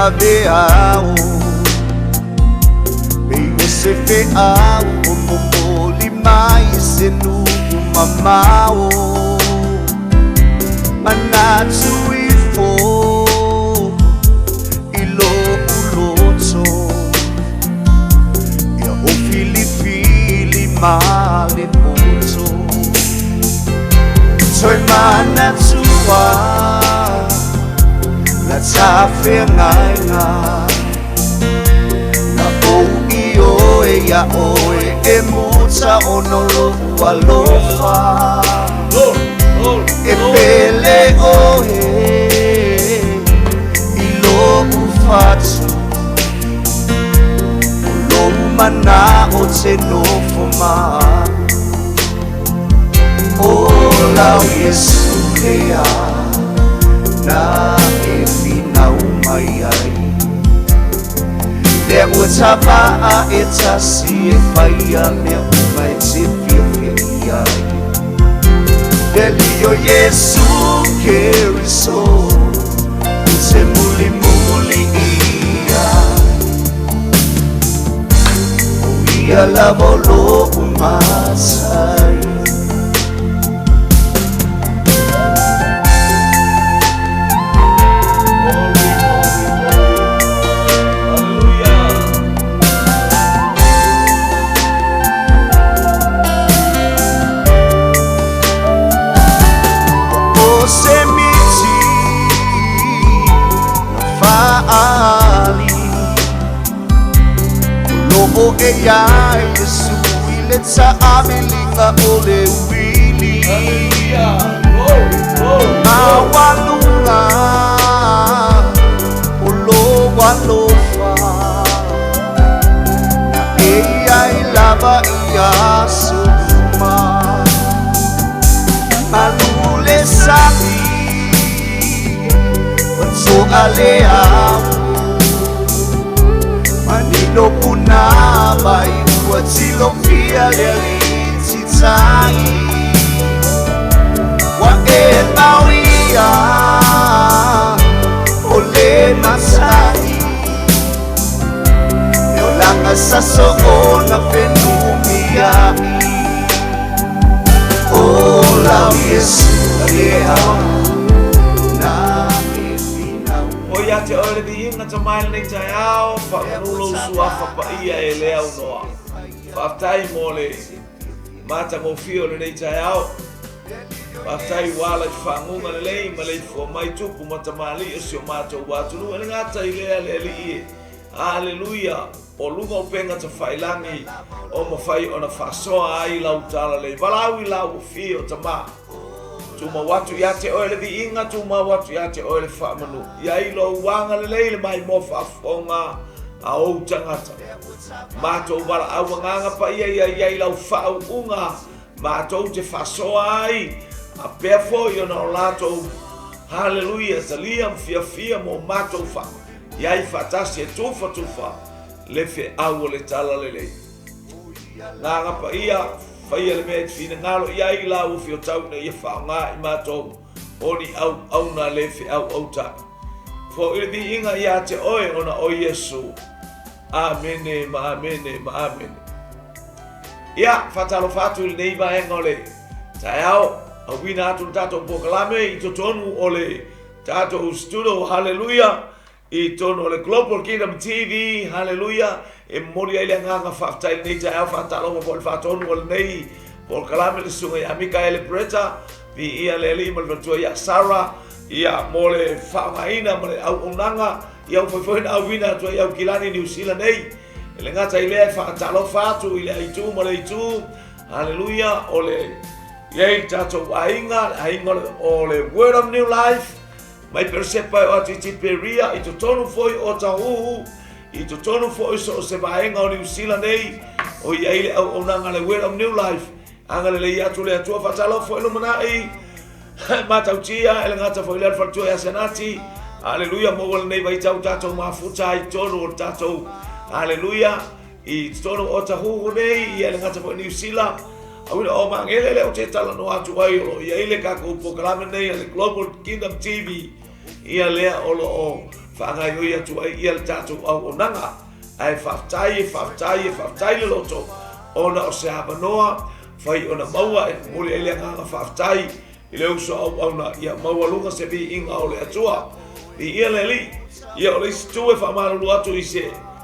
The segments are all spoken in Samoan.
vaveao Pei o se feau o momoli mai se nuu mamao Manatu ifo i lo'u loto Ia ou filifili ma le poto Toe manatua La ta feagaiga Na ou ioe iā oe e muta ona o lo'u alofa E pele oe i lo'u fatu O lou mana'o te nofo ma a'u O lau Iesu lea na e finau mai ai Lea ua tava'a e tasi e faia mea uma e te fiafia i ai Le Alii o Iesu Keriso Ou te mulimuli i ai O ia lava o lo'u matai. Glory, glory, glory. Hallelujah. O se miti na fa'aali O lo'o e iai Iesu i le ta'amiliga o le uili. Hallelujah. Glory, glory, glory. Maualuga o lou alofa Na e iai lava i aso uma Malu le sami Ua to'a le ao Manino punāvai Ua tilofia le Alii titai Ua e mau ia O le matai Le olaga sa soona fenumia'i O lau Iesu lea na e finau. O ia te oe le viiga tama i lenei taeao, faamanu lou suafa paia e le aunoa. Faafetai mo le matagofie o lenei taeao. Faafetai ua ala i faaguga lelei ma leifua mai tupu ma tamalii o si o matou atunuu e le gata i lea le Alii e. Aleluia! O luga o upega tafailagi o mafai ona faasoa ai lau talalelei. Valaau i lau afio tama. Tumau atu ia te oe le viiga, tumau atu ia te oe le faamanu. I ai lou agalelei le maimoa faafofoga a ou tagata. Matou valaau agaga paia ia i ai lau faauuga matou te faasoa ai a pea foi ona o latou haleluia talia ma fiafia mo matou fa i ai faatasi e tufatufa le feau o le talalelei. Agaga paia, faia le mea e te finagalo i ai lau afio tau ina ia faaaoga i matou o ni auauna le feauautai. Fo'i le viiga ia te oe ona o Iesu. Amene ma amene ma amene. Ia, faatalofa atu i lenei vaega o le taeao, auina atu le tatou polokalame i totonu o le tatou studio, haleluia, i totonu o le Global Kingdom TV, haleluia, e momoli ai le agaga faafetai i lenei taeao, faatalofa foi i le faatonu o lenei polokalame le susuga ia Mikaele Breta, viia le Alii ma le faletua ia Sarah, ia mo le faaaogaina ma le auaunaga, ia ua fai foi ona auina atu ai Aukilani Niu Sila nei. E le gata i lea e faatalofa atu i le aitu ma le aitu, haleluia, o le i ai le tatou aiga, le aiga o le Word of New Life, mai Peresepa e o atu i Tiperia, i totonu foi o Tahuhu, i totonu foi so o se vaega o Niu Sila nei, o i ai le auaunaga a le Word of New Life. Agalelei atu le Atua, faatalofa foi lumanai, matautia, e le gata foi lea le faletua ia Senati, aleluia, maua lenei vaitau tatou mafuta ai totonu o le tatou, aleluia, i totonu o Tahuhu nei, ia e le gata foi Niu Sila, auina o Magele lea ou te talanoa atu ai, o lo o i ai le tatou polokalame nei a le Global Kingdom TV, ia lea o lo o faagaoioi atu ai ia le tatou auaunaga. Ae faafetai e faafetai e faafetai le loto ona o se avanoa fai ona maua e momoli ai le agaga faafetai i le uso auauna ia maualuga se viiga o le Atua. Viia le Alii. Ia o le isi tu e faamalulu atu i se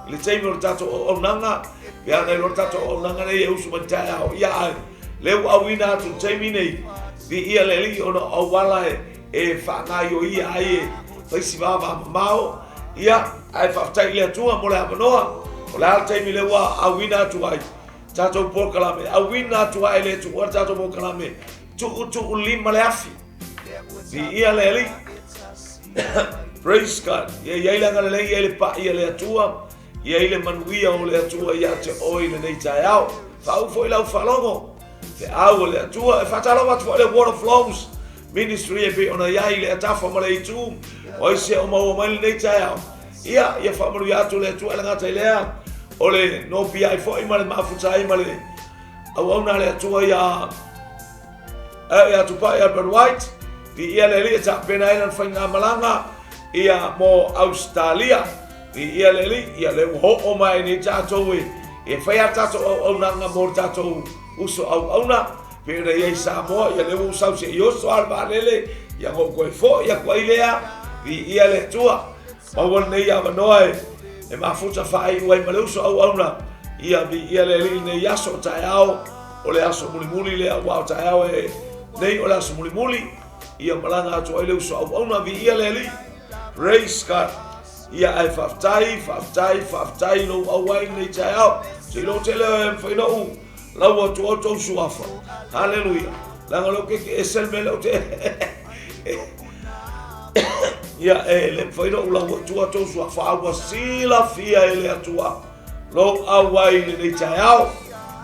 i le taimi o le tatou auaunaga, pe ana iloa le tatou auaunaga nei e usu mai taeao. Ia ae lea ua auina atu i le taimi nei, viia le Alii ona o auala e e faagaioia ai e fai si vavamamao. Ia ae faafetai i le Atua mo le avanoa. O le a le taimi lea ua auina atu ai tatou polokalame, auina atu ai le tuua le tatou polokalame tuutuulima le afi. Viia le Alii. Praise God. Ia i ai le agalelei, ia i le paia le Atua, ia i le manuia o le Atua ia te oe i lenei taeao. Faau foi lau faalogo, feau o le Atua. E faatalofa atu foi le Water Flows Ministry e pei ona i ai le atafa ma le itu, o ai se o maua mai lenei taeao. Ia, ia faamanuia atu le Atua e le gata i lea, o le nopiai foi ma le mafuta ai ma le auauna a le Atua ia ia Tupai Albert White, viia le Alii e tapena ai lana faigamalaga ia mo Ausetalia. Viia le Alii, ia lea ua oo mai nei tatou e e fai a tatou auaunaga mo le tatou uso auauna pei ona i ai Samoa, ia lea ua ou sau se i oso lava le vaalele, ia ona ou toe foi atu ai lea. Viia le Atua. Maua lenei avanoa e e mafuta faaiu ai ma le uso auauna, ia viia le Alii i lenei aso o taeao. O le aso mulimuli lea, aua o taeao e nei o le aso mulimuli, ia malaga atu ai le uso auauna, viia le Alii. Praise God. Ia ae faafetai, faafetai, faafetai i lou auai i lenei taeao. Seiloga tele e mafai ona ou lau atu au tou suafa. Haleluia. Leaga o lea ou te ese le mea lea ou te Ia e le mafai ona ou lau atu tou suafa, a ua silafia e le Atua lou auai i lenei taeao.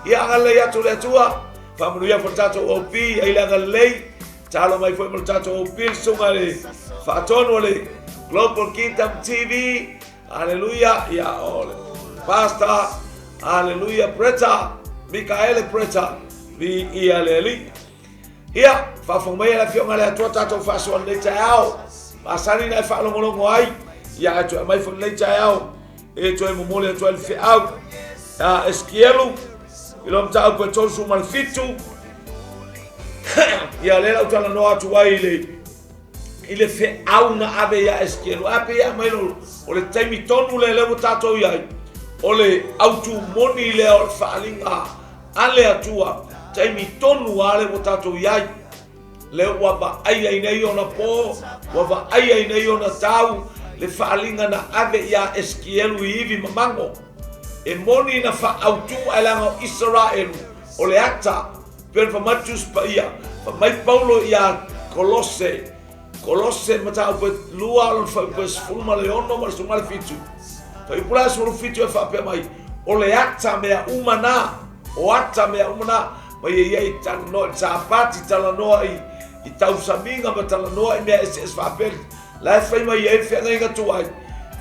Ia agalelei atu le Atua, faamanuia foi le tatou OP, ai le agalelei, talo mai foi mo le tatou OP, le susuga i le faatonu o le Global Kingdom TV, haleluia, ia o le Pastor, haleluia, Bretta, Mikaele Bretta, viia le Alii. Ia, faafofoga mai le Afioga a le Atua tatou faasoa lenei taeao. Masani na e faalogologo ai, ia ae toe aumai foi lenei taeao e toe momoli atu ai le feau. A Esekielu, i lo mataupu e 37, ia lea lau talanoa atu ai i le i le feau na ave ia Esekielu. A pei e aumai lo, o le taimi tonu lea lea ua tatou i ai, o le autu moni lea o le faaaliga a le Atua, taimi tonu lava lea ua tatou i ai. Lea ua vaai ai nei ona po, ua vaai ai nei ona tau, le faaaliga na ave ia Esekielu i ivi mamago. E moni na faaautu ae leaga o Isaraelu, o le ata, pei ona fai mai le Tusi Paia, fai mai Paulo ia Kolose, Kolose mataupu e 2 lona fuaiupu e 16 ma le 17. Fuaiupu la e 17 e faapea mai, o le ata mea uma na, o ata mea uma na, mai e ia i talanoa i sapati, talanoa i, i tausamiga ma talanoa i mea eseese faapea, la e fai mai ai le feagaiga tuai.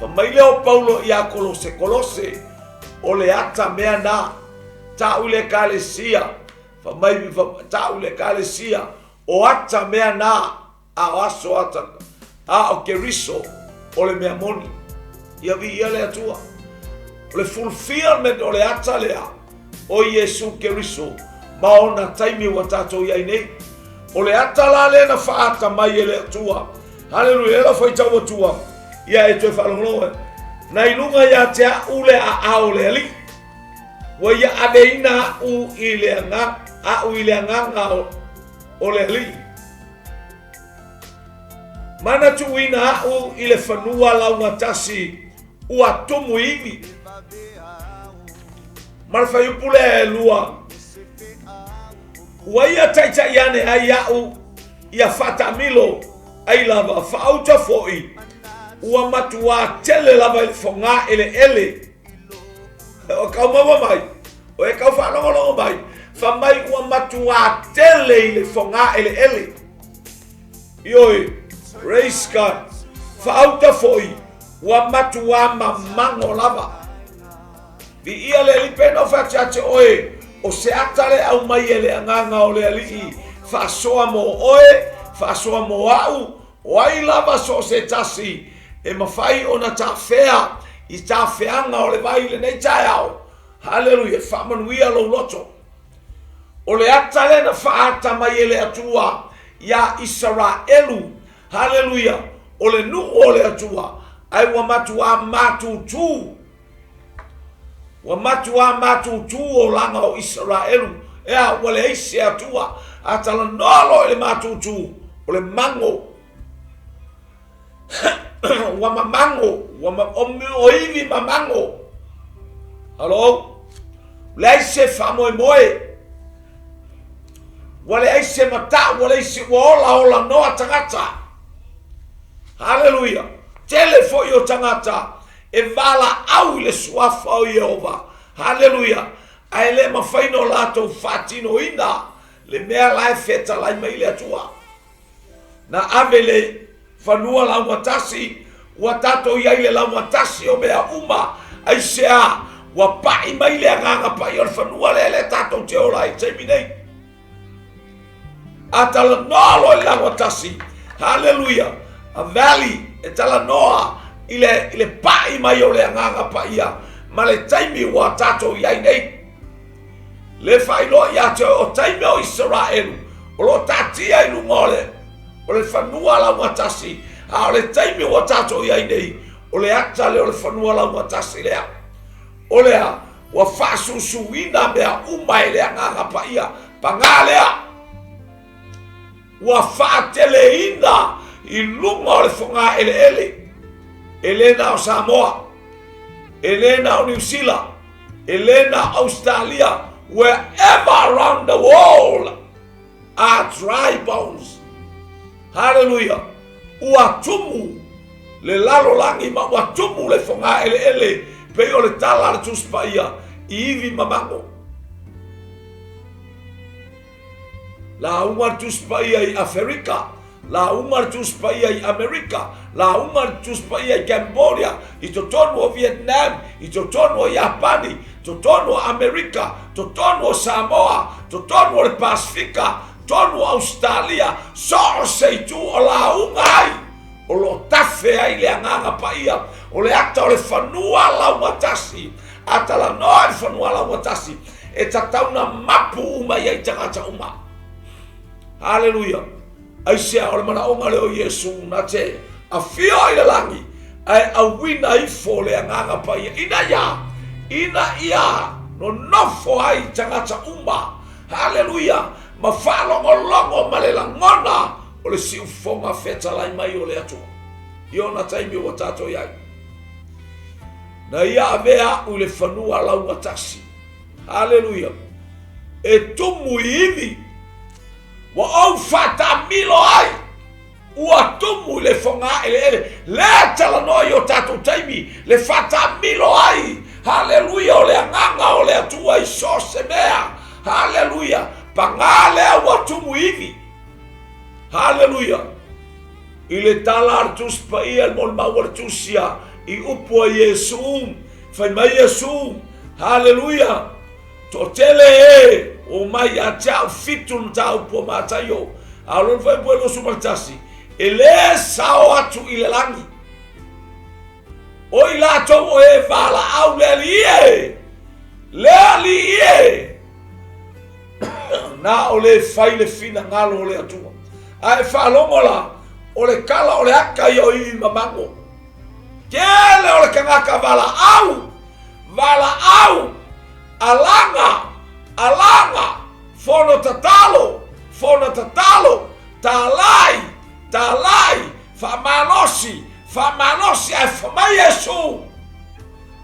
Fai mai lea o Paulo ia Kolose, Kolose, o le ata mea na, ta'u i le ekalesia, fai mai, ta'u i le ekalesia, O ata mea na, a o aso ata, a o Keriso o le mea moni. Ia viia le Atua. O le fulfillment o le ata lea, o Iesu Keriso, ma ona taimi ua tatou i ai nei. O le ata la lea na faaata mai e le Atua. Haleluia, e lau faitau atua, ia e toe faalogologo e. Na i luga ia te a'u le aao o le Alii. Ua ia aveina a'u i le agaga, a'u i le agaga o, o le Alii. Manatuina a'u i le fanua laugatasi ua tumu ivi. Ma le fuaiupu lea e lua, ua ia taitai ane ai a'u ia faataamilo ai lava faauta foi ua matuā tele lava i le fogā eleele. O kau maua mai, o e kau faalogologo mai, fai mai ua matuā tele i le fogā eleele. Ioe, praise God. Faauta foi, ua matuā mamago lava. Viia le Alii pe na ou fai atu ia te oe, o se ata le aumai e le agaga o le Alii, faasoa mo oe, faasoa mo a'u, o ai lava so o se tasi. E mafai ona tafea i tafeaga o le vai i lenei taeao. Haleluia! Faamanuia lou loto. O le ata lea na faaata mai e le Atua iā Isaraelu, haleluia, o le nuu o le Atua, ae ua matuā matutu, ua matuā matutu olaga o Isaraelu, ea, ua leai se Atua, a talanoa loa i le matutu, o le mago. Ua mamago, ua ma, o ivi mamago. Hello? Leai se faamoemoe. Ua leai se matau, ua leai se, ua ola ola noa tagata. Haleluia. Tele foi o tagata e valaau i le suafa o Iehova. Haleluia. Ae le mafai ona latou faatinoina le mea la e fetalai mai le Atua. Na ave le fanua laugatasi, ua tatou i ai i le laugatasi o mea uma. Aisea? Ua pai mai le Agaga Paia o le fanua lea lea tatou te ola ai i le taimi nei. A talanoa loa i le laugatasi, haleluia, a valley e talanoa i le, i le pai mai o le Agaga Paia ma le taimi ua tatou i ai nei. Le faailoa ia te oe o taimi o Isaraelu o lo o taatia i luga o le o le fanua laugatasi, a o le taimi ua tatou i ai nei, o le ata lea o le fanua laugatasi lea. O le a? Ua faasusuina mea uma e le Agaga Paia. Paga lea! Ua faateleina i luga o le fogaeleele. E le na o Samoa, e le na o Niu Sila, e le na o Ausetalia, wherever around the world are dry bones. Hallelujah. Ua tumu le lalolagi ma ua tumu le fogaeleele pei o le tala a le Tusi Paia i ivi mamago. Lauga le Tusi Paia i Aferika, lauga le Tusi Paia i Amerika, lauga le Tusi Paia i Cambodia, i totonu o Vietnam, i totonu o Iapani, totonu o Amerika, totonu o Samoa, totonu o le Pasefika, totonu o Ausetalia, so o se itu o lauga ai, o lo o tafe ai le Agaga Paia, o le ata o le fanua laugatasi, a talanoa i le fanua laugatasi, e tatau na mapu uma i ai tagata uma. Haleluia! Aisea o le manaoga lea o Iesu na te afio i le lagi ae auina ifo le Agaga Paia ina ia, ina ia nonofo ai tagata uma. Haleluia! Ma faalogologo ma le lagona o le siufofoga fetalai mai o le Atua i ona taimi ua tatou i ai. Na ia avea a'u i le fanua laugatasi. Haleluia! E tumu i ivi, ua ou faataamilo ai, ua tumu i le fogaeleele. Lea talanoa i o tatou taimi, le faataamilo ai, haleluia, o le Agaga o le Atua i so o se mea. Haleluia! Paga lea ua tumu i ivi. Haleluia! I le tala a le Tusi Paia, le molimau a le Tusi a i upu a Iesu, fai mai Iesu, Haleluia! Toatele e o mai ia te au fitu le mataupu a Mataio, a o lona fuaiupu e 21, e lē sao atu i le lagi. O i latou o e valaau le Alii e, le Alii e! Na o le fai le finagalo o le Atua. A e faalogo la, o le kala o le aka ia o ivi mamago. Tele o le tagata valaau, valaau, alaga, alaga, fono tatalo, fono tatalo, talai, talai, faamalosi, faamalosi, ae fai mai Iesu,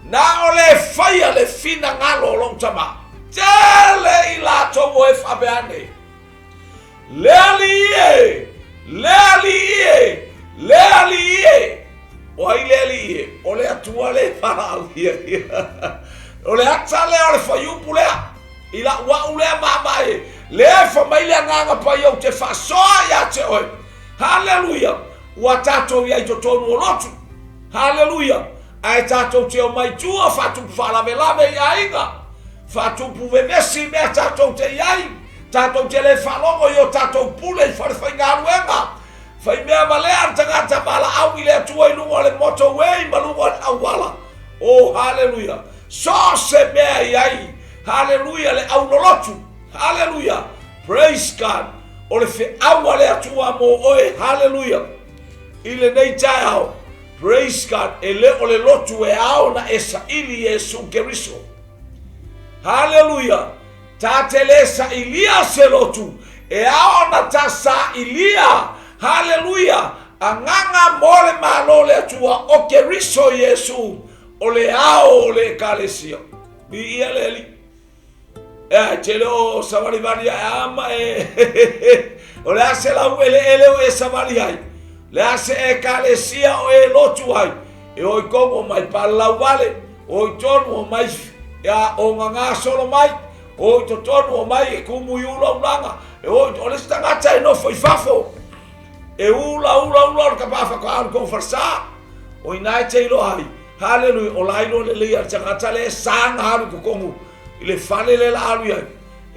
Na o le faia le finagalo o lou Tama. Tele i latou o e faapea ane, Le Alii e! Le Alii e! Le Alii e! O ai le Alii e? O le Atua le valaaulia ia. O le ata lea o le fuaiupu lea. I lau au lea vaavaai e. Lea e fai mai le Agaga Paia ou te faasoa ia te oe. Haleluia! Ua tatou i ai totonu o lotu. Haleluia! Ae tatou te omai tua faatupu faalavelave i aiga, faatupu vevesi i mea tatou te i ai, tatou te le faalogo i o tatou pule i falefaigaluega. Faimea valea le tagata valaau i le Atua i luga o le motorway ma luga o le auala. Oh, haleluia! So o se mea i ai, haleluia, le aulolotu. Haleluia! Praise God! O le feau a le Atua mo oe, haleluia, i lenei taeao. Praise God! E le o le lotu e ao na e saili Iesu Keriso. Haleluia! Ta te le sailia se lotu e ao ona ta sailia, haleluia, agaga mo le Malo o le Atua o Keriso Iesu, o le ao o le Ekalesia. Viia le Alii. Ea, e tele o savalivali ae ama e o le a se lau eleele o e savali ai, le a se Ekalesia o e lotu ai, e o i tonu o mai palalau vale, o i tonu o mai ia o gagasolo mai, o i totonu o mai e kumu i ulaulaga, e o i o le isi tagata e nofo i fafo, e ula ula ula o le kapa whakaaro kou falesa, o ina e te iloa ai, haleluia, o la iloa lelei a le tagata le e saga alu i totonu i le fale le la alu i ai,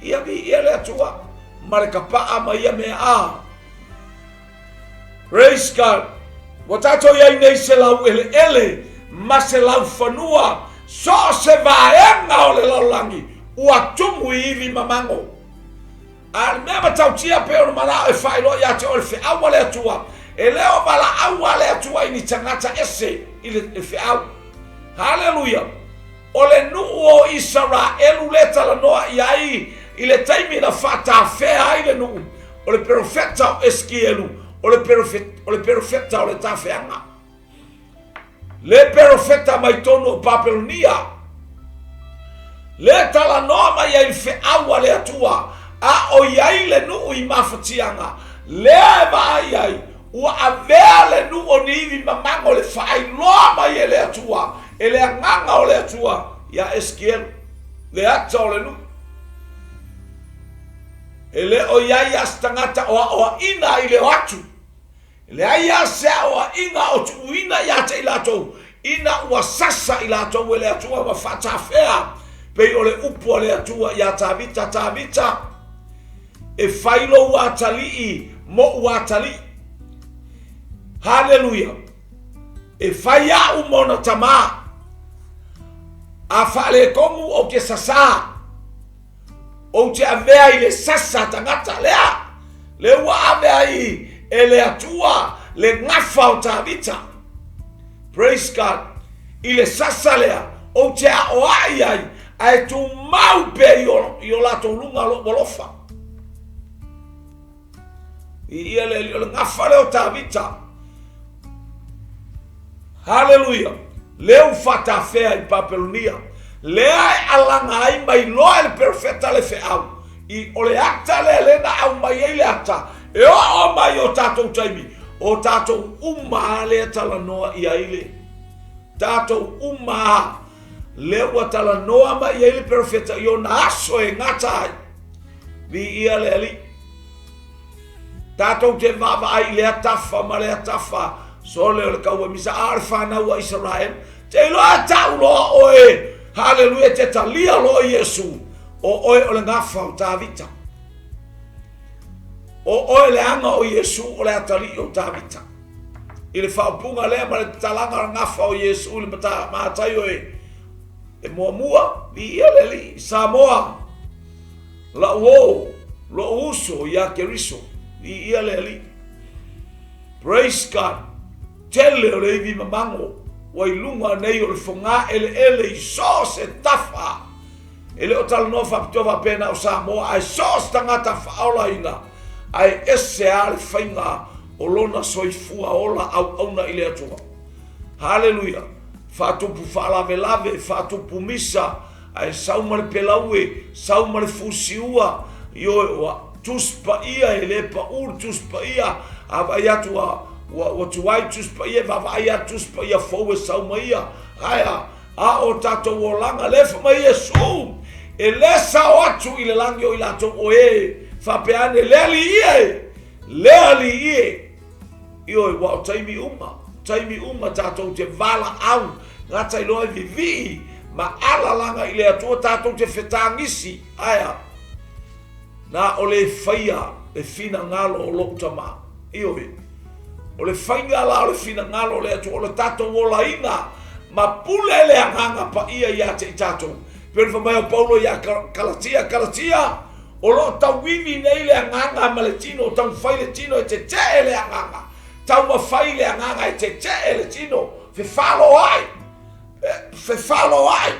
ia vi ia le Atua ma le kapaa ma ia mea a. Praise God. Ua tatou i ai nei se lau eleele ma se lau fanua, so o se vaega o le lalolagi ua tumu i ivi mamago. A o le mea matautia pei ona manao e faailoa ia te oe le feau a le Atua, e le o valaau a le Atua i ni tagata ese i le feau. Haleluia! O le nuu o Isaraelu lea talanoa i ai i le taimi na faatafea ai le nuu, o le perofeta o Esekielu, o le o le perofeta o le tafeaga. Le perofeta mai tonu o Papelonia. Le talanoa mai ai le feau a le Atua, a o i ai le nuu i mafatiaga, lea e vaai ai, Ua avea le nuu o ni ivi mamago le faailoa mai e le Atua, e le Agaga o le Atua iā Esekielu, le ata o le nuu. E le o i ai a se tagata o aoaʻina i le o atu. E leai a se aoaʻiga o tuuina iā te i latou, ina ua sasa i latou e le Atua ma faatafea, pei o le upu a le Atua iā Tavita, Tavita, E fai lou atalii moʻu atalii. Haleluia! E fai aʻu ma ona tamā. A faaletonu ou te sasā, ou te avea i le sasa tagata lea, le ua ave ai e le Atua le gafa o Tavita. Praise God. I le sasa lea, ou te aoai ai, ae tumau pea i o, i o latou luga loʻu alofa. I ia le alii o le gafa lea o Tavita. Haleluia. Lea ua faatafea i Papelonia. Lea e alaga ai mai loa e le perofeta le feau. I, o le ata lea lea na aumai ai le ata, e oo mai o tatou taimi, o tatou uma a lea talanoa i ai le tatou uma a lea ua talanoa mai ai le perofeta i ona aso e gata ai. Viia le Alii. Tatou te vaavaai i lea tafa ma lea tafa, sole o le kauemisa, a o le fanau a Isaraelu. Te iloa e tau loa oe, haleluia, te talia loa Iesu, o oe o le gafa o Tavita. O oe le aga o Iesu o le atalii o Tavita. I le faaupuga lea ma le tatalaga o le gafa o Iesu i le Mataio e, e muamua, viia le Alii, Samoa, la'u ō, lo'u uso iā Keriso, viia le Alii. Praise God. Tele o le ivi mamago ua i luga nei o le fogā eleele i so o se tafa. E le o talanoa faapitoa faapea na o Samoa, ae so o se tagata faaolaina, ae ese lava le faiga o lona soifua ola auauna i le Atua. Haleluia! Faatupu faalavelave, faatupu misa, ae sau ma le pelaue, sau ma le fusiua, ioe, ua Tusi Paia, e le paʻu le Tusi Paia, a vaai atu ua, ua, ua tuai le Tusi Paia, e vaavaai atu Tusi Paia fou e sau mai ia. Ae a, a o tatou olaga, le fai mai Iesu, e le sao atu i le lagi o i latou o e faapea ane, le Alii e, le Alii e. Ioe, ua o taimi uma, taimi uma tatou te valaau, gata i loa e vivii ma alalaga i le Atua tatou te fetagisi, ae a, na o le faia le finagalo o lou Tama. Ioe. O le faiga la o le finagalo o le Atua, o le tatou olaina ma pule le Agaga Paia ia te i tatou. E pei ona fai mai o Paulo ia Kalatia, Kalatia, o lo o tauivi nei le agaga ma le tino, o taumafai le tino e tetee le agaga, taumafai le agaga e tetee le tino, fefaloai, fefaloai.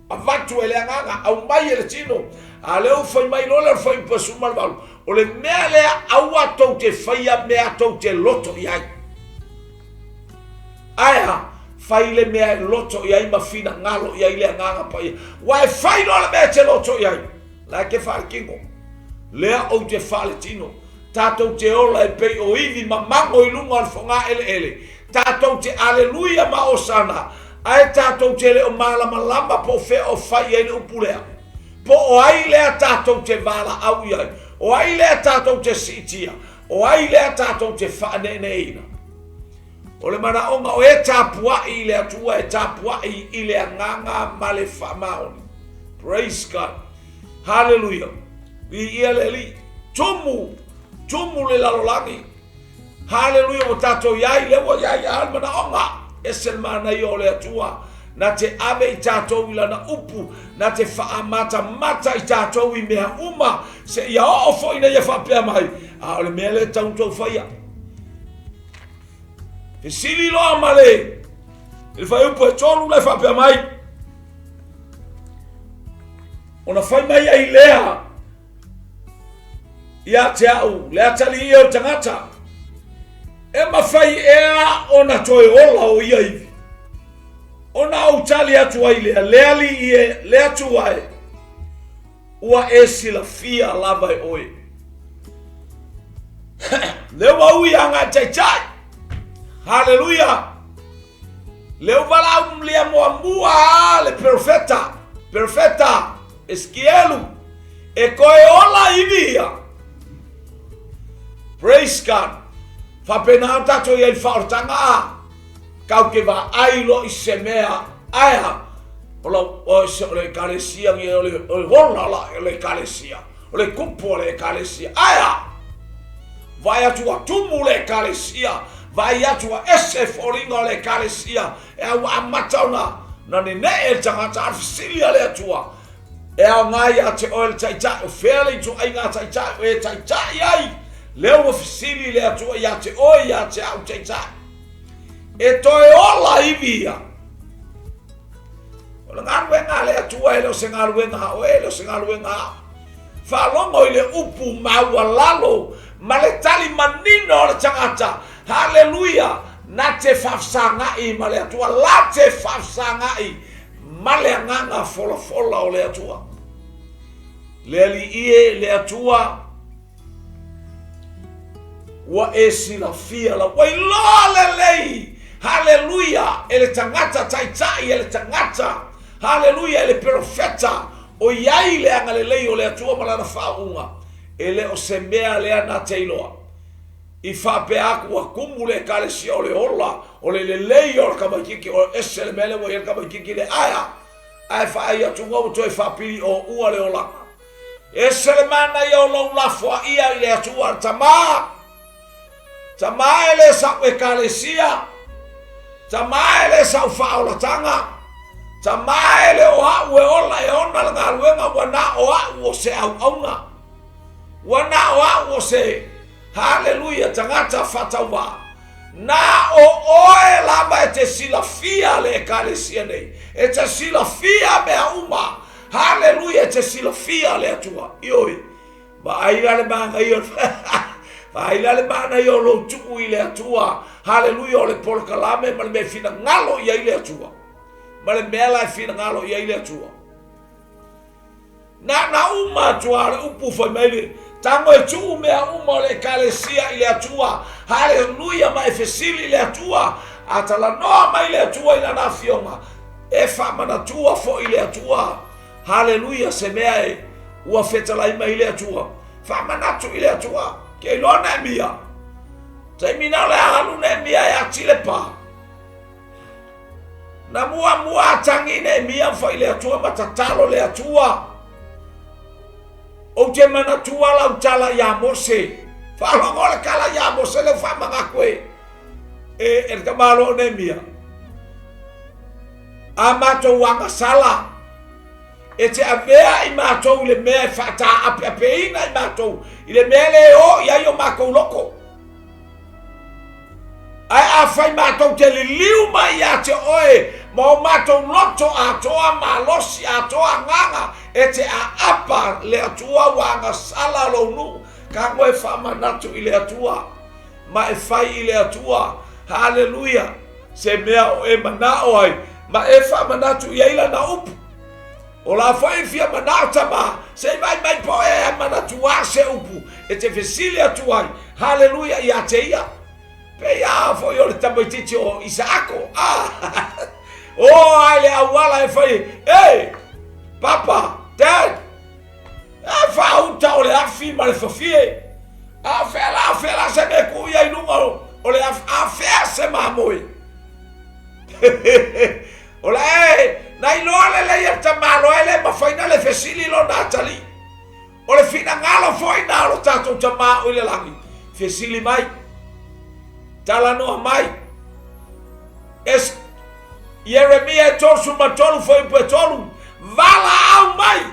Avatu e le Agaga, aumai e le tino. A lea ua fai mai loa lea o le fuaiupu 18, o le mea lea aua tou te faia mea tou te loto i ai. Ae a? Fai le mea e loto i ai ma finagalo i ai le Agaga Paia. Ua e fai loa le mea e te loto i ai, la e te faaletino. Lea ou te faaletino. Tatou te ola e pei o ivi mamago i luga o le fogaeleele. Tatou te aleluia ma osana, ae tatou te le o malamalama po o fea o fai i ai le upu lea. Po o ai lea tatou te valaau i ai, o ai lea tatou te siitia, o ai lea tatou te faaneeneeina. O le manaoga o e tapuai i le Atua e tapuai i le agaga ma le faamaoni. Praise God. Hallelujah. Viia le Alii. Tumu, tumu le lalolagi. Haleluia ua tatou i ai, lea ua i ai a le manaoga. Ese le manaia o le Atua, na te ave i tatou i lana upu, na te faamatamata i tatou i mea uma, seia oo foi ina ia faapea mai, a o le mea lea e tatau ona outou faia. Fesili loa ma le, le fuaiupu e tolu la e faapea mai, ona fai mai ai lea, Ia te au, le atalii o le tagata, e mafai ea ona toe ola o ia ivi? Ona ou tali atu ai lea, le alii e, le Atua e, ua e silafia lava e oe. Lea ua ui agai taitai. Haleluia! Lea ua valaau lia muamua a le perofeta, perofeta Esekielu, e toe ola ivi ia. Praise God. Faapena ona tatou i ai i le faaolataga a kau te vaai loa i se mea ae a o lau o se o le ekalesia ni o le o le hola la o le ekalesia o le kupu o le ekalesia ae a Vaai atu ua tumu le Ekalesia, vaai atu ua ese foliga o le Ekalesia, e a ua amata ona na nenee le tagata, a o le fesili a le Atua, e aoga ia te oe le taitai, o fea le ituaiga taitai o e taitai ai? Lea ua fesili le Atua ia te oe, ia te au taitai. E toe ola ivi ia. O le galuega a le Atua e le o se galuega a oe, e le o se galuega a au. Faalogo i le upu maualalo ma le tali manino o le tagata, Haleluia! Na te faafesagai ma le Atua, la te faafesagai ma le agaga folafola o le Atua. Le Alii e, le Atua, ua e silafia la, ua iloa lelei, haleluia, e le tagata taitai, e le tagata, haleluia, e le perofeta, O i ai le agalelei o le Atua ma Lana faauuga, e le o se mea lea na te iloa. I faapea atu ua tumu le Ekalesia o le ola, o le lelei o le tamaititi, o ese le mea lea ua i ai le tamaititi lea, ae a? Ae faai atu ua toe faapili oua le olaga. Ese le manaia o lou lafoaia i le Atua, le Tama! Tama e le sau Ekalesia, tama e le sau faaolataga, tama e le o a'u e ola e ona le galuega ua na o a'u o se auauna, ua na o a'u o se, haleluia, tagata faatauvaa. Na o oe lava e te silafia le Ekalesia nei, e te silafia mea uma, haleluia, e te silafia le Atua. Ioe. Vaai la le manaia Vaai la le manaia o lou tuu i le Atua. Haleluia, o le polokalame ma le mea e finagalo i ai le Atua. Ma le mea la e finagalo i ai le Atua. Na na uma atu a le upu fai mai le tago e tuu mea uma o le ekalesia i le Atua. Haleluia, ma e fesili i le Atua. A talanoa mai le Atua i lana afioga, e faamanatua foi le Atua. Haleluia, se mea e ua fetalai mai le Atua. Faamanatu i le Atua, ke iloa Neemia. Taimi na o le alu Neemia e ati le pa. Na muamua atangi Neemia fai le Atua ma tatalo le Atua. Ou te manatua lau tala ia Mose. Faalogo le tala iā Mose lea ua faamanatu e e e le tamaloa o Neemia. A matou agasala, e te avea i matou i le mea e faataapeapeina i matou i le mea le o i ai o matou loko. Ae afai matou te liliu mai ia te oe ma o matou loto atoa, malosi atoa, agaga, e te aapa le Atua ua agasala lou nuu, tago e faamanatu i le Atua ma e fai i le Atua. Haleluia! Se mea o e manao ai ma e faamanatu i ai lana upu. O la foi e fia manao tama, se i vaai mai po o e manatuā se upu e te fesili atu ai, haleluia, ia te ia. Pei a foi o le tamaitiiti o Isaako, a o ai le auala e fai, e, papa, dad, e faauta o le afi ma le fafie, a o fea la, o fea la se mea e tuu i ai luga o le afi, a fea se mamoe. O la e na iloa lelei e le tamaloa e le mafai na le fesili lona atalii. O le finagalo foi na o lo tatou Tama o i le lagi, fesili mai, talanoa mai. Es, Ieremia e 33 fuaiupu e 3, valaau mai,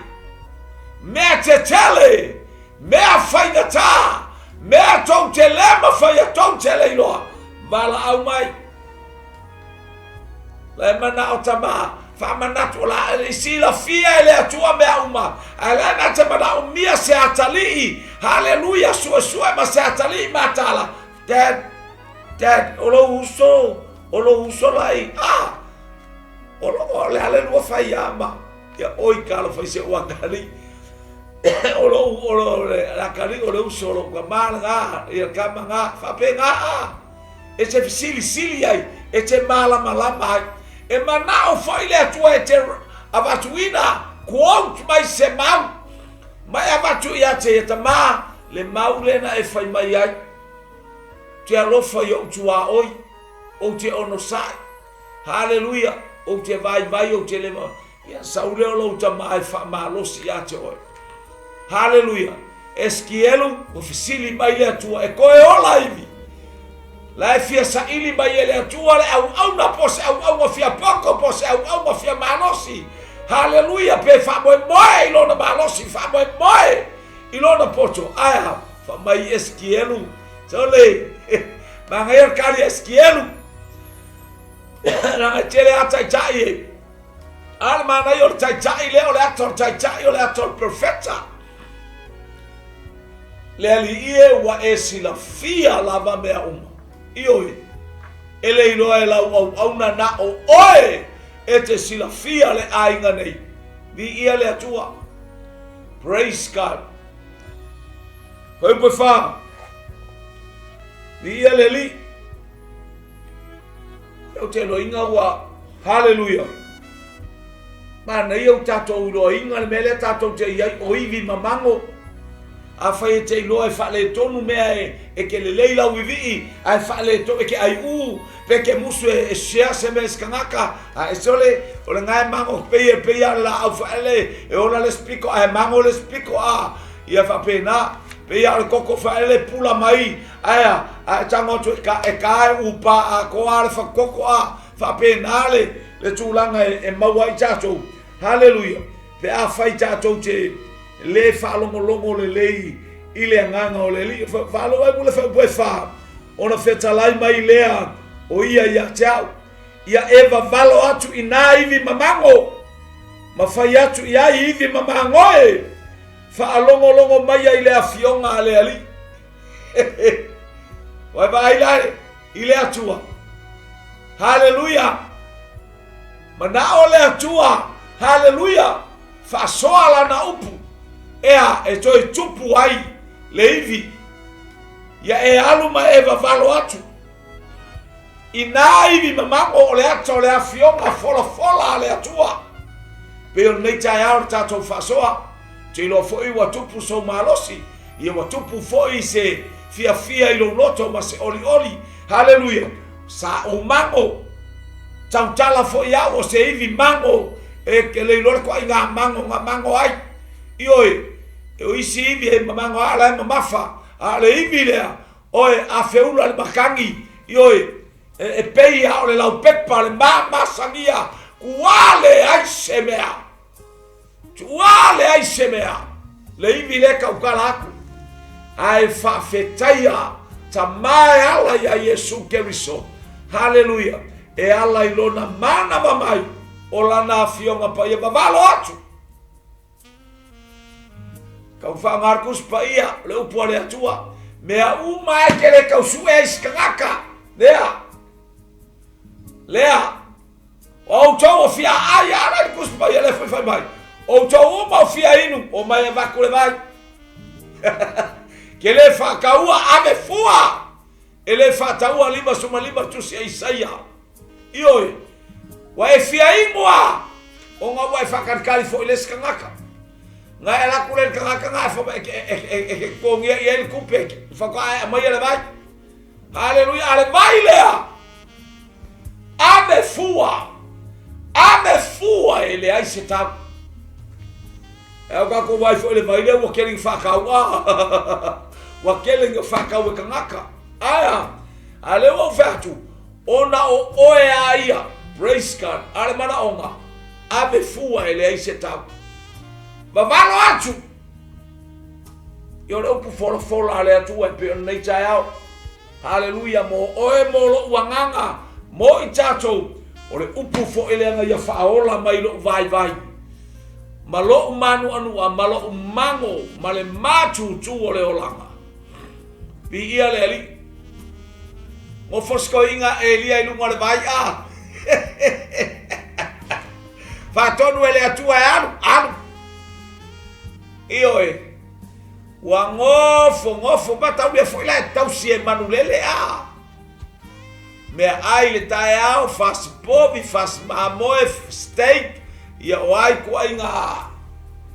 mea tetele, mea faigata, mea tou te le mafai a tou te le iloa, valaau mai. La e manao tama, faamanatu o la e silafia e le Atua mea uma, ae la e na te manaomia se atalii, haleluia, suesue ma se atalii mataala. Dad, dad, o lou uso, o lou uso la i, ah, o lo, o le ale lua fai ama, ia oi talofa i si ou atalii. O lou, o lo, le atalii o le uso o lou tama lena, ia tama na, faapena, ah. E te fesilisili ai, e te malamalama ai. E manao foi le Atua e te avatuina quote mai se mau, ma e avatu ia te ia tamā le mau lena e fai mai ai. Te alofa i ou tuaoi, ou te onosai. Haleluia, ou te vaivai, ou te le Ia sau lea o lou tama e faamalosi ia te oe. Haleluia! Esekielu, ua fesili mai le Atua, e toe ola ivi. La e fia saili mai e le Atua le auauna po o se auauna fia poto po o se auauna fia malosi. Haleluia! Pe faamoemoe i lona malosi, faamoemoe i lona poto. Ae a? Fai mai Esekielu, sole, manaia le tali a Esekielu. Leaga e tele lava taitai e A le manaia o le taitai lea, o le ata o le taitai, o le ata o le perfecta. Le Alii e ua e silafia lava mea uma. Ioe, e le iloa e lau auauna na o oe e te silafia le aiga nei. Viia le Atua. Praise God. Fuaiupu e 4. Viia le Alii. Ou te iloaina ua Haleluia! Manaia ua tatou iloaina le mea lea tatou te i ai, o ivi mamago. Afai e te iloa e faaletonu mea e, e ke lelei lau vivii, ae faaletonu, e ke aiu, pe ke musu e, e share se mea i se tagata, a e sole, o le gae mago, pei e pei a o le laau faaele, e ola le isi pito, ae mago le isi pito, a, ia faapena, pei a o le koko faaele pula mai, Ae a? A e tago atu e ka, e ka e upa atoa le fakoko a faapena le, le tulaga e, e maua ai tatou. Haleluia! Pe afai tatou te le faalogologo lelei i le agaga o le Alii, faalogo ai mule fuaiupu e fa, ona fetalai mai lea o ia ia te au, ia e vavalo atu i nā ivi mamago, ma fai atu i ai ivi mamagoe, faalogologo mai ai le afioga a le Alii. Ua e vaai la i le Atua. Haleluia! Manao le Atua, haleluia, faasoa lana upu, ea e toe tupu ai le ivi. Ia e alu ma e vavalo atu. I nā ivi mamago o le ata o le afioga folafola a le Atua. Pei o lenei taeao le tatou faasoa, ou te iloa foi ua tupu sou malosi, ia ua tupu foi se fiafia i lou loto ma se olioli. Haleluia! Sa ou mago, tautala foi au o se ivi mago, e ke le iloa le toaiga mago na mago ai. Ioe, o isi ivi e mamago a la e mamafa. A o le ivi lea, oe, a feula le makagi, ioe, e, e pei a o le laupepa le mamasagia, ua leai se mea. Ua leai se mea. Le ivi lea tautala atu. Ae faafetaia tamā e ala iā Iesu Keriso. Haleluia. E ala i lona manava mai o lana afioga paia vavalo atu. Tau faaaoga le Tusi Paia, o le upu a le Atua. Mea uma e te le tau sue ai se tagata. Lea. Lea. O outou o fia ai ala le Tusi Paia lea foi fai mai. Outou uma o fia inu, o mai avatu le vai. Ke le faataua ave fua. E le faataua 55 tusi a Isaia. Ioe, ua e fia inu a, ona ua e faakalikali foi le isi tagata. Na e alu atu lea i le tagata na e, e, e, e, e te totogia i ai le tupe, faatoa e aumaia le vai. Haleluia, a le vai lea, ave fua, ave fua e leai se tau. E au tatou vai foi le vai lea ua tele ina faatau, ah, ua tele ina faatau e tagata. Ae a? A lea ua ou fai atu, ona o oe a ia, praise God, a le manaoga, ave fua e leai se tau. Vavalo atu! Ia o le upu folafola a le Atua e pei o lenei taeao. Haleluia, mo oe mo lou agaga, mo i tatou, o le upu foi lea na ia faaola mai lou vaivai, ma lou manuanua, ma lou mago, ma le matutu o le olaga. Viia le Alii. Nofo si toeaina Elia i luga o le vai a. Faatonu e le Atua e alu, alu. Ioe. Ua nofo, nofo, mataulia foi la e tausi e manulele a. Mea ai le taeao, fasi povi, fasi mamoe, steak, ia o ai kuaiga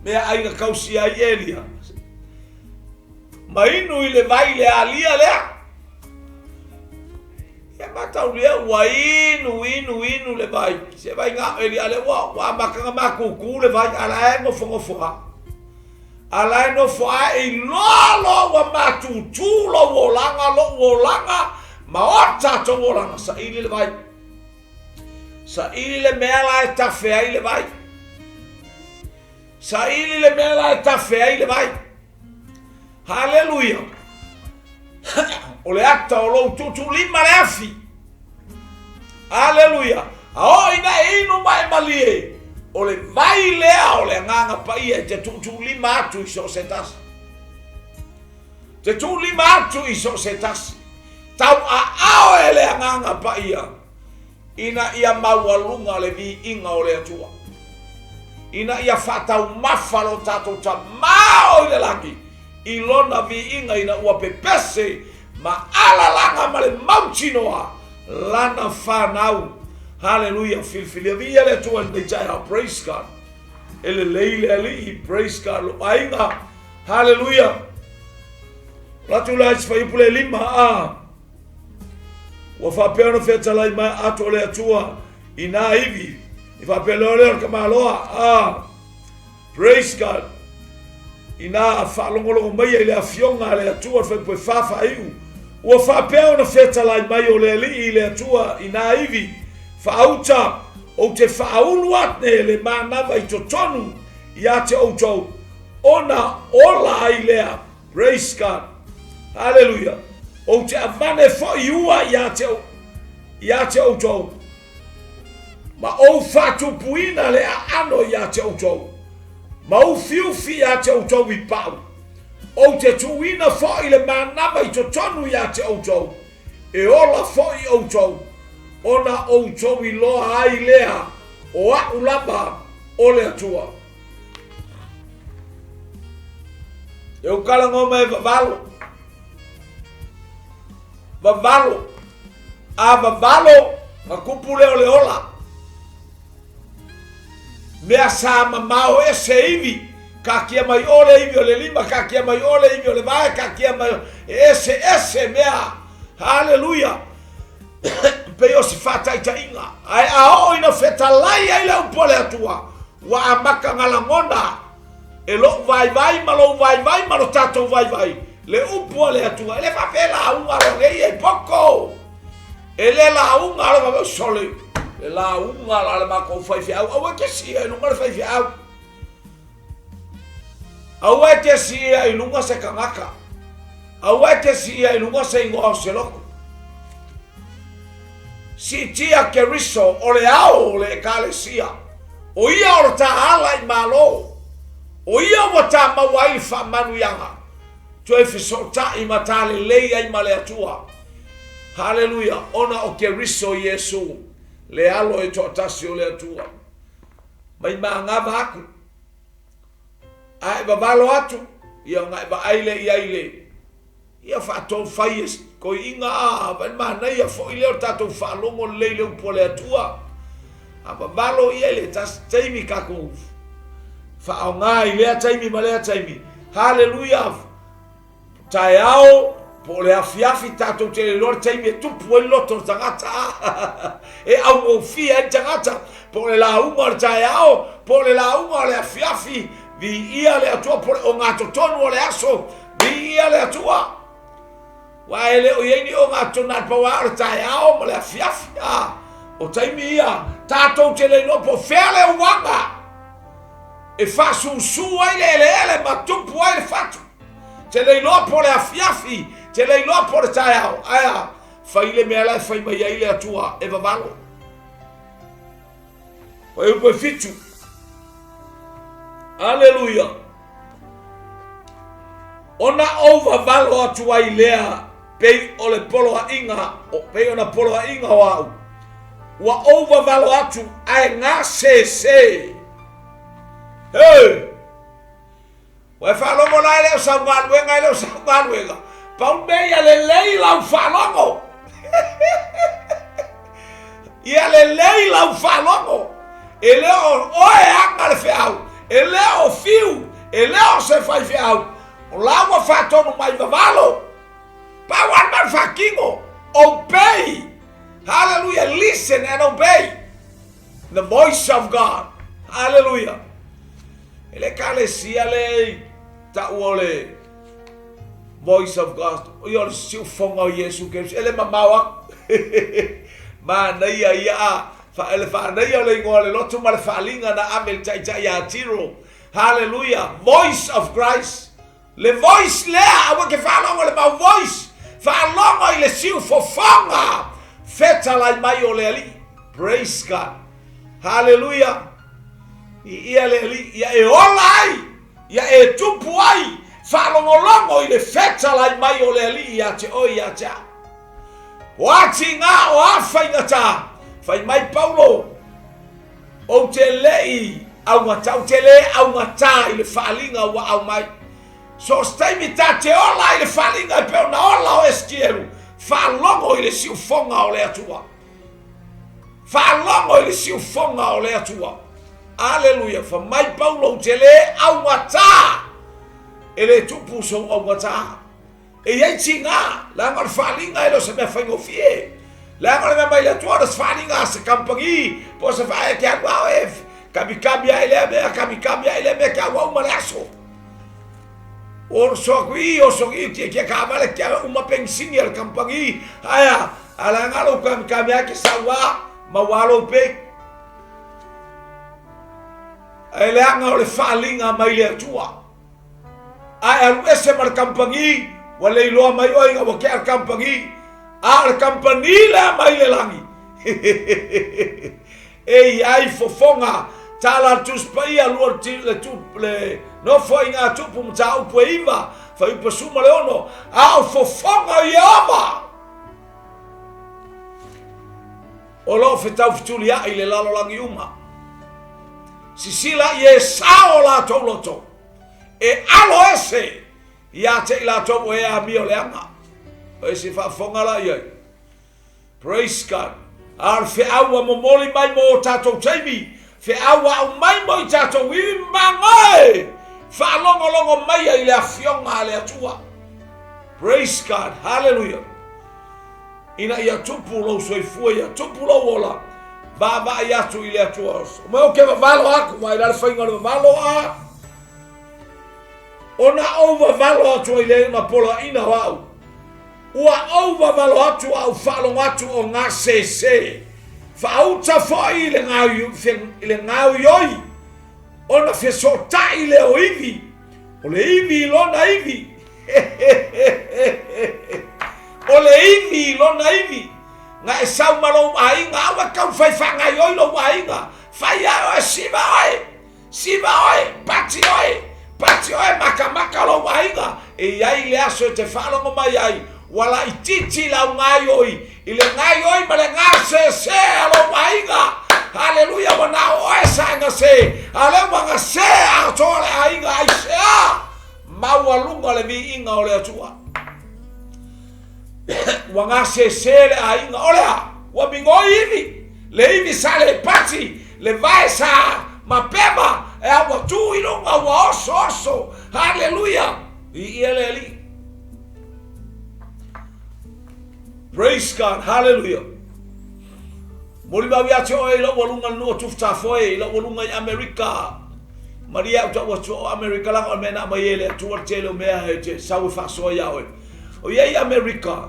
mea ai na tausi ai Elia. Ma inu i le vai le alia lea. Ia mataulia ua inu, inu, inu le vai. Se vai ngā eli ale ua, ua amata na matutu le vai, a la e nofonofo a. A la e nofo a e iloa loa ua matutu lou olaga, lou olaga, ma o tatou olaga, saili le vai. Saili le mea la e tafe ai le vai. Saili le mea la e tafe ai le vai. Haleluia! O le ata o lou tuutuulima le afi. Aleluia! A oo ina e inu ma e malie, o le vai lea o le Agaga Paia e te tuutuulima atu i so o se tasi. Te tuulima atu i so o se tasi. Tauaao e le Agaga Paia ina ia maualuga le viiga o le Atua, ina ia faataumafa lo tatou tamao i le lagi i lona viiga ina ua pepese ma alalaga ma le mautinoa lana fanau. Haleluia, filifilia viia le Atua i lenei taeao. Praise God. E lelei le Alii. Praise God. Lo aiga. Haleluia. Latu la i se fuaiupu le 5 a. Ua faapea ona fetalai mai atu o le Atua i nā ivi, i faapea loa lea o le tamaloa, a, praise God, inā faalogologo maia i le afioga a le Atua le fuaiupu e fa faaiu, ua faapea ona fetalai mai o le Alii i le Atua i nā ivi, faauta, ou te faaulu ane le manava i totonu ia te outou, ona ola ai lea. Praise God. Haleluia. Ou te avane foi ua ia te, ia te outou. Ma ou faatupuina le aano ia te outou. Ma ufiufi ia te outou i pau. Ou te tuuina foi le manava i totonu ia te outou. E ola foi outou, ona outou iloa ai lea o a'u lava o le Atua. E u kala ngoma e vavalo. Vavalo. A vavalo, na kupu lea o le ola. Mea sa mamao ese ivi. Kakia mai o le ivi o le lima, kakia mai o le ivi o le vae, kakia mai e ese ese mea. Haleluia. Pei o se faataitaiga. Ae a oo ina fetalai ai le upu a le Atua, ua amata na lagona e lou vaivai ma lou vaivai ma lo tatou vaivai. Le upu a le Atua, e le faapea e lauga loa nei e poto. E le lauga loa faapea, sole, le lauga la le matou faifeau, aua e te siia i luga le faifeau. Aua e te siia i luga se tagata. Aua e te siia i luga se igoa o se lotu. Siitia Keriso o le ao o le Ekalesia, o ia o le ta ala i Malo, o ia ua ta maua ai le faamanuiaga, toe fesootai ma ta lelei ai ma le Atua. Haleluia! Ona o Keriso Iesu, le Alo e toatasi o le Atua. Mai magava aku, a e vavalo atu, ia ona e vaai lea i ai i le Ia faatonu fai e toeaiina a vai manaia foi lea o le tatou faalogo lelei i le upu a le Atua. A vavalo ia i le tasi taimi tatou faaaoga i lea taimi ma lea taimi. Haleluia! Taeao po o le afiafi tatou te le iloa le taimi e tupu ai le loto o le tagata e augofie ai le tagata po o le lauga o le taeao po o le lauga o le afiafi viia le Atua po o le ogatotonu o le aso Viia le Atua! Ua e le o i ai ni ogatotonu na pau lava o le taeao ma le afiafi. A, o taimi ia, tatou te le iloa po o fea le uaga e faasusu ai le eleele ma tupu ai le fatu. Te le iloa po o le afiafi, te le iloa po o le taeao. Ae a, fai le mea la e fai mai ai le Atua e vavalo. Fuaiupu e 7. Aleluia. Ona ou vavalo atu ai lea pei o le poloaiga, pei ona poloaiga o au. Ua ou vavalo atu ae gasese. Hey! Ua e faalogo la e le o sau galuega, e le o sau galuega. Pau mea ia lelei lau faalogo. Ia lelei lau faalogo. E le o oe aga le feau, e le o fiu, e le o se faifeau. O la ua faatonu mai vavalo. Pau lava le mea faatino. Obey. Hallelujah. Listen and obey. The voice of God. Hallelujah. E le ekalesia le i taua o le voice of God. O ia o le siufoga o Iesu Keriso. E le mamao aku. Manaia ia a. Fa, le faanaia o le igoa o le lotu ma le faaliga na ave i le taitai ia Tiro. Hallelujah. Voice of Christ. Le voice lea, aua ke faalogo i le mau voice, faalogo i le siufofoga fetalai mai o le Alii. Praise God. Hallelujah. Viia le Alii, ia e ola ai, ia e tupu ai, faalogologo i le fetalai mai o le Alii ia te oe ia te au. O a tiga, o a faigata, fai mai Paulo, Ou te le i augata, ou te le augata i le faaaliga ua aumai. So o se taimi ta te ola i le faaaliga e pei ona ola o Esitielu, faalogo i le siufoga o le Atua. Faalogo i le siufoga o le Atua. Aleluia, fa mai Paulo ou te le augata, e le tupu sou augata. E i ai tiga, leaga o le faaaliga e le o se mea faigofie. Leaga o le mea mai le Atua, o se faaaliga a se kamupani, po o se faa, e te alu lava oe e kamikami ai lea mea, kamikami ai lea mea, te auau ma le aso. Oso atu i i, oso i i, tietie taavale, te uma penisini a le kamupani, ae a, a leaga lou kamikami ai ke sau lava, maua lava lou pay. Ae leaga o le faaaliga mai le Atua. A e alu ese ma le kamupani, ua le iloa mai oe ina ua tea le kamupani, a o le kamupani lea mai le lagi. E i ai fofoga, tala a le Tusi Paia, lua le, le, le Nofoaiga a Tupu mataupu e 9, fuaiupu 16, a o fofoga o Ieova o lo o fetaufutuliai i le lalolagi uma. Sisila i e sao o latou loto, e alo ese ia te i latou o e amio leaga. O e se faafofoga la i ai. Praise God. A o le feau ua momoli mai mo o tatou taimi, feau ua aumai mo i tatou ivi magoe, faalogologo maia i le afioga a le Atua. Praise God. Hallelujah. Ina ia tupu lou soifua, ia tupu lou ola, vaavaai atu i le Atua. O mea ou te vavalo aku, vaai la le faiga o le vavalo a. Ona ou vavalo atu ai lea i ona poloaiina o au. Ua ou vavalo atu a ou faalogo atu o gasese, faauta foi i le gaoioi, ona fesootai lea o ivi, o le ivi i lona ivi. O le ivi i lona ivi. Na e sau ma lou aiga, aua e tau fai faagaoioi lou aiga. Fai ae oe, siva oe. Siva oe, pati oe, pati oe, makamaka lou aiga, e i ai le aso e te faalogo mai ai, ua laitiiti lau gaoioi i le gaoioi ma le gasese a lou aiga. Haleluia, ua na o oe sa e gase, a o lea ua gase atoa le aiga. Aisea? Maualuga le viiga o le Atua. Ua gasese le aiga, o le a? Ua migoi ivi, le ivi sa le pati, le vae sa mapema, e a ua tu i luga, ua oso oso. Haleluia! Viia le Alii. Praise God, haleluia. Molimau ia te oe i lou aluga i le nuu o Tufutafoe, i lou aluga i Amerika. Malie au tau atu o Amerika laga o le mea na aumai e le Atua le tele o mea e te sau e faasoa iā oe. O ia i Amerika,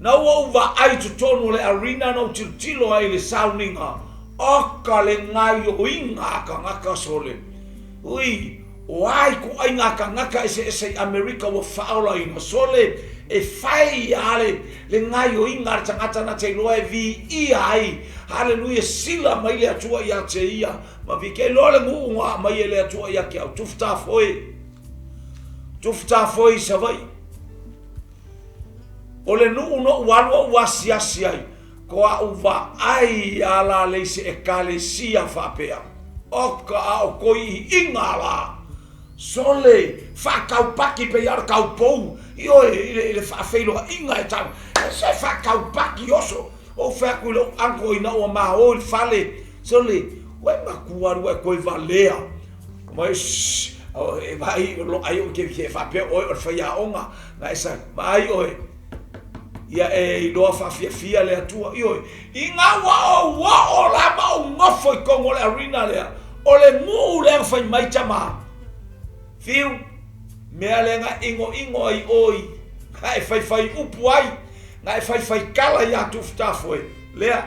na ua ou vaai i totonu o le arena na ou tilotilo ai i le sauniga, oka le gaioiga a tagata sole. Ui, o a ituaiga tagata eseese i Amerika ua faaolaina sole e fai a le, le gaioiga a le tagata na te iloa e viia ai. Haleluia, sila mai le Atua ia te ia. Ma vike loa le nuu na aumai e le Atua ia te au, Tufutafoe. Tufutafoe i Savaii. O le nuu na ou alu ou asiasi ai, ko a'u vaai a la le i se ekalesia faapea. Oka a o koi'iiga la. Sole, faataupaki pei a o le taupou, ioe, i le, i le faafeiloaiga e tau. Se faataupaki oso. Ou fai atu i lou uncle ina ua maō i le fale, sole, ua e matua alu ua e toe valea. Mai, shh, e vaai, ai ou te e faapea oe o le faiaoga, na e sa, vaai oe, ia e iloa faafiafia le Atua. Ioe, ina ua ou oo la ma ou nofo i totonu o le arena lea, o le nuu lea na fai mai tama, Fiu, mea lea na inoino ai oi, na e faifai upu ai, na e faifai tala iā Tufutafoe, lea,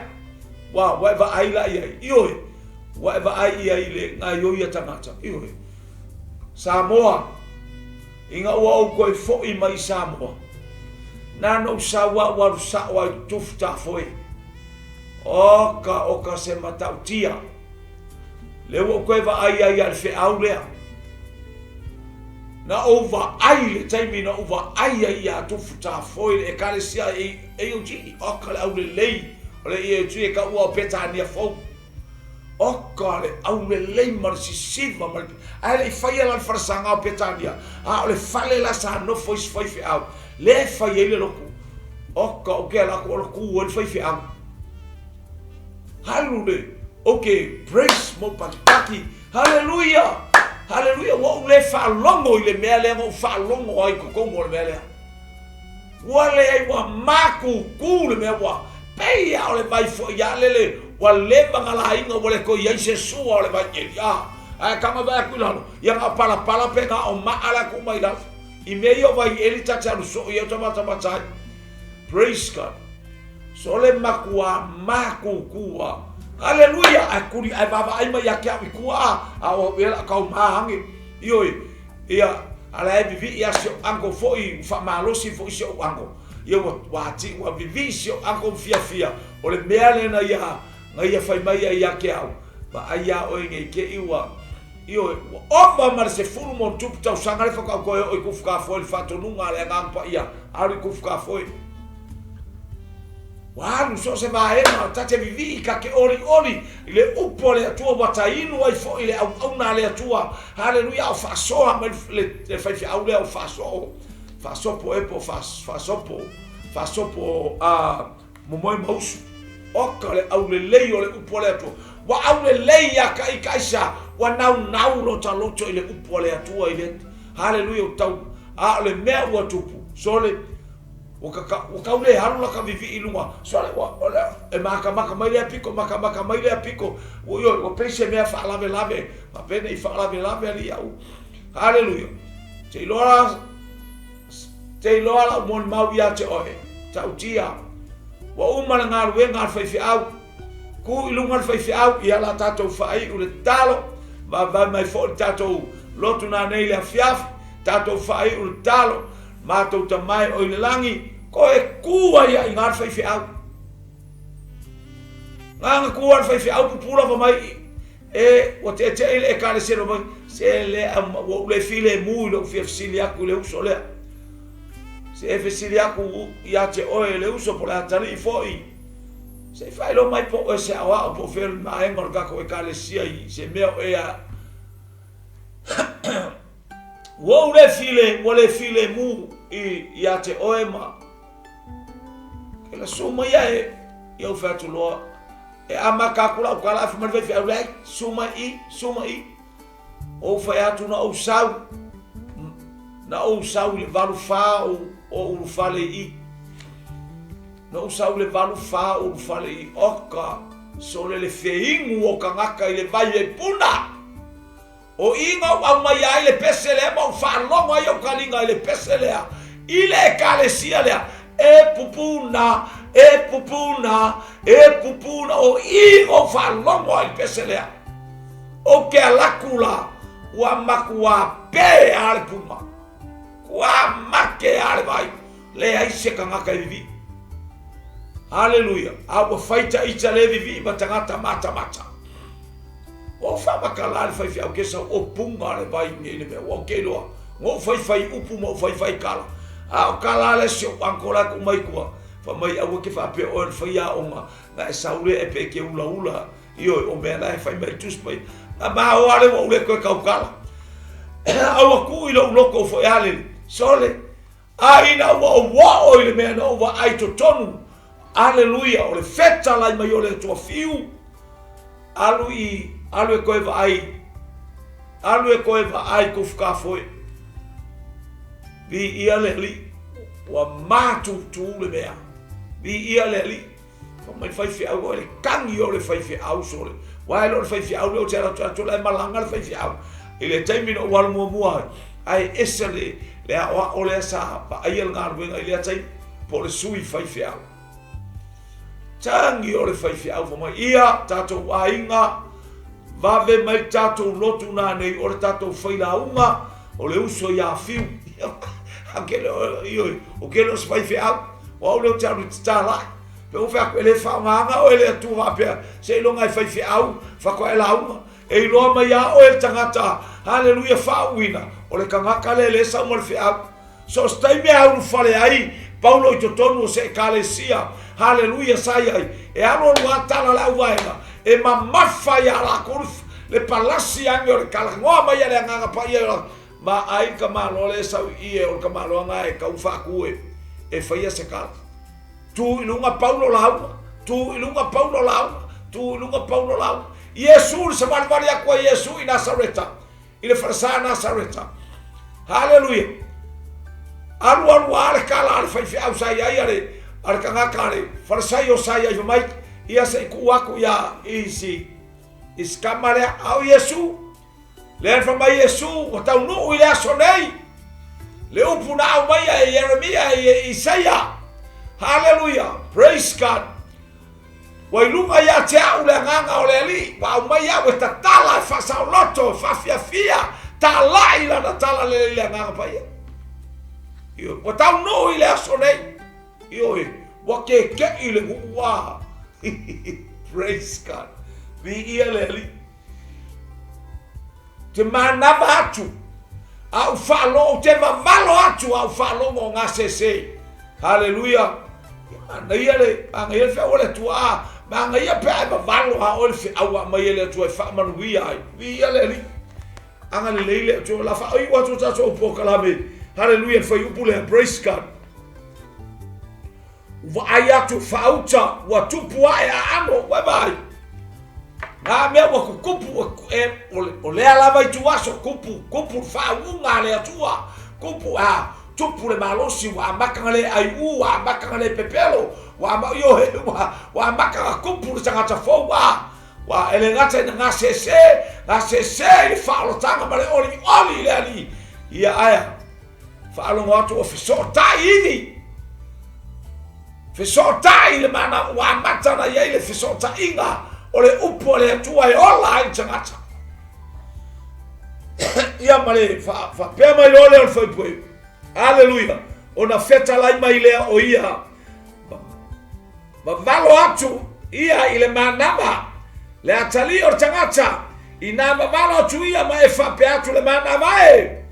ua, ua e vaai la i ai. Ioe, ua e vaai i ai i le gaoioi a tagata. Ioe. Samoa, ina ua ou toe foi mai i Samoa, na ona ou sau a ua alu sao lava i Tufutafoe. Oka, oka se matautia. Lea ua ou toe vaai ai ia le feau lea. Na ou vaai i le taimi na ou vaai ai iā Tufutafoe i le Ekalesia AOG. Oka le aulelei o le AOG e taua o Petania fou. Oka le aulelei ma le sisiva ma le... Ae le i faia la le falesaga o Petania, a o le fale la sa nofo ai si faifeau, lea e fai ai le lotu. Oka, ou te ala atu o la tu ai le faifeau. Hallelujah. Ok, praise mo patipati. Hallelujah. Hallelujah. Ua ou le faalogo i le mea lea na ou faalogo ai i totonu o le mea lea. Ua leai ua makuku le mea ua pei lava o le vai foi a lele ua leva na laina ua le toe i ai se sua o le vai eli. A, ae taga vaai atu i lalo, ia na o palapala pe na o maa la tuu mai i lalo. I mea ia o vai eli ta te alu soo i ai o tamatamata ai. Praise God. Sole makuā mākūkū a. Haleluia! Ae kuli, ae vaavaai mai ia te au i tua a, a o au ea la kau māhange. Ioe, ia, a la e vivii a si ou uncle foi, ua faamalosi foi si ou uncle. Ia ua, ua ati, ua vivii si ou uncle ma fiafia, o le mea lea na ia, na ia fai mai ai ia te au, vaai iā oe nei te i ua, ioe, ua ova ma le 10+ tausaga lea faatoa ou toe oo i Tufutafoe i le faatonuga a le Agaga Paia, alu i Tufutafoe. Ua alu so o se vaega, ta te vivii, ta te olioli i le upu a le Atua, ua ta inu ai foi i le auauna a le Atua. Haleluia! A o faasoa mai le faifeau lea o faasoo, faasopo ea po o faasopo, faasopo a momoe ma usu. Oka le aulelei o le upu a le Atua. Ua aulelei ia ka ika aisa, ua naunau lota loto i le upu a le Atua i le, haleluia, ua tau, a o le mea ua tupu, sole, Ua ka, ua tau le alu la ka vivii i luga, sole ua, o le, e makamaka mai lea piko, makamaka mai lea piko, ua, ioe, ua pei se mea faalavelave, faapea nei faalavelave alii au. Haleluia. Te iloa te iloa lau molimau ia te oe, ta'utia, ua uma le galuega a le faifeau, ku i luga le faifeau, ia la tatou faai'u le tatalo, vavae mai fo'i le tatou lotu nanei i le afiafi, tatou faai'u le tatalo, matou Tama e o i le lagi, koe ku ai ia i ina le faifeau. Gagakua ku le faifeau pupuu lava mai e ua teetee le ekalesia lou mai se le ua ou le filemu i lou fia fesili atu i le uso lea. Se e fesili atu ia te oe le uso po o le atalii foi. Se i faailoa mai po o oe se aoao po o fea le vaega o le tatou ekalesia i se mea o ea ua ou le file ua le filemu i ia te oe ma Kela su mai ia e ia ou fai atu loa e amata atu lau tala ae fai mai le faifeau leai su mai i su mai i ou fai atu na ou sau na ou sau i le 8:40 o ou ulufale i i na ou sau i le 8:40 o ulufale i i oka sole le feinu o tagata i le vai e puna. O i na ou aumaia ai le pese lea ma ou faalogo ai ou taliga i le pese lea i le Ekalesia lea, e pupuna, e pupuna, e pupuna, o i na ou faalogo ai i le pese lea. Ou te alu atu la, ua matuā pe a le puma, ua mate a le vai, leai se tagata e vivii. Haleluia! A ua fai taita le vivii ma tagata matamata. Ua ou faamatala le faifeau ke sau o puga le vai nei le mea ua ou ke iloa na ou faifai upu ma ou faifai tala a o tala a le si ou uncle la ku mai tua fai mai aua ke faapea oe na fai aoga na e sau lea e pe e ke ulaula ioe o mea la e fai mai tusi mai na ma o ale ua ou le toe tautala a ua tuu i lou loto foi ale sole A ina ua ou oo i le mea na ou vaai totonu, aleluia, o le fetalai mai o le Atua fiu, alu i, alu e toe vaai, alu e toe vaai Tufutafoe. Viia le Alii, ua matutu le mea. Viia le Alii. Fai mai le faifeau, o le tagi o le faifeau sole. Ua e le o le faifeau lea ou te alu atu, atu la e malaga le faifeau. I le taimi na ou alu muamua ai, ae ese le, le aoao lea sa vaaia le galuega i lea taimi, po o le sui faifeau. Tagi o le faifeau fai mai, ia, tatou aiga, vave mai le tatou lotu nanei o le tatou failauga, o le uso ia Fiu. O ke le o se faifeau, o au lea ou te alu i tatala'i. Pe ua fai atu, e le faaaogaina oe e le Atua faapea, seiloga e faifeau, faatoa e lauga. E iloa mai lava oe le tagata, haleluia, faauuina, o le tagata lea e le sau ma le feau. So o se taimi e aulufale ai Paulo i totonu o se ekalesia, haleluia, sa i ai, e alualu lava tala a le auvaega, e mamafa ia latou le palasi ane o le talanoa mai a le Agaga Paia i o latou, ma ai le tamaloa lea e sau i i e o le tamaloa na e tau faatu e, e faia se tala. Tu i luga Paulo lauga, tu i luga Paulo lauga, tu i luga Paulo lauga. Iesu le savalivali atu a Iesu i Nasareta, i le falesa Nasareta. Haleluia. Alu alu a le tala a le faifeau sa i ai a le, a le tagata a le Farisaio sa i ai fai mai, ia se i tuu atu ia i si, i si tama lea. A o Iesu, lea na fai mai Iesu, ua taunuu i le aso nei, le upu na aumaia e Ieremia e Isaia. Haleluia. Praise God. Ua i luga ia te au le agaga o le Alii, ua aumai au e tatala, e faasaoloto, e faafiafia, talai lana tala lelei i le Agaga Paia. Ioe, ua taunuu i le aso nei. Ioe, ua keke'i le nuu a. Praise God. Viia le Alii. Te manava atu, a ou faalogo, ou te vavalo atu a ou faalogo o gasese. Haleluia. Manaia le, manaia le feau a le Atua. A, manaia pe a e vavalo a oe le feau a aumai e le Atua e faamanuia ai. Viia le Alii. Agalelei le Atua. La faaiu atu o tatou polokalame. Haleluia, le fuaiupu lea. Praise God. Vaai atu faauta ua tupu ae aano, ua e vaai. Nā mea ua kukupu, e, o lea lava ituaso, kupu, kupu le faauuga a le Atua, kupu, a, tupu le malosi, ua amata ona le aiu, ua amata ona le pepelo, ua ama, ioe, ua, ua amata ona kupu le tagata fou, a, ua, e le gata ina gasese, gasese i le faaolataga ma le olioli i le Alii, ia aea. Faalogo atu ua fesootai ivi. Fesootai le mana ua amata ona i ai le fesootaiga o le upu a le Atua e ola ai le tagata. Ia ma le faapea mai loa lea o le faipue. Aleluia. Ona fetalai mai lea o ia vavalo atu ia i le manava le atalii o le tagata inā vavalo atu ia ma e faapea atu le manava e